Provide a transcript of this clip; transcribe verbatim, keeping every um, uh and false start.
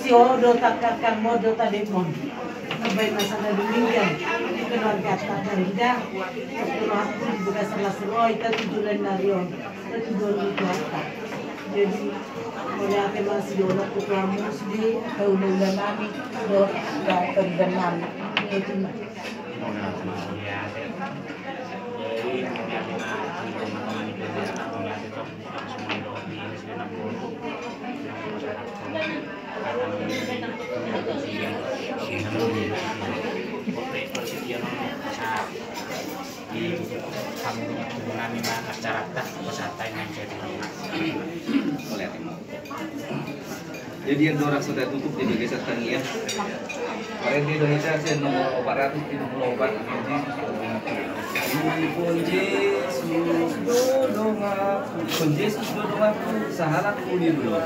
Sio do tangkangkangmon do tademon. Baen ma sada denggan di keluargata, Farida. Keluarga di bagasan las roha, ita tu joloan ni ari on, ita tu joloan ni Tuhanta. Jadi mauliate ma sidohonon tu Tuhan, muse di hulahula nami dohot pariban nami. Itu ma. Jadi, andorang so tatutup di bagasan tangiang, parende do hita sian nomor opat ratus pitu pulu opat. Ipon Jesus do donganku, ipon Jesus do donganku, sahalak uli do.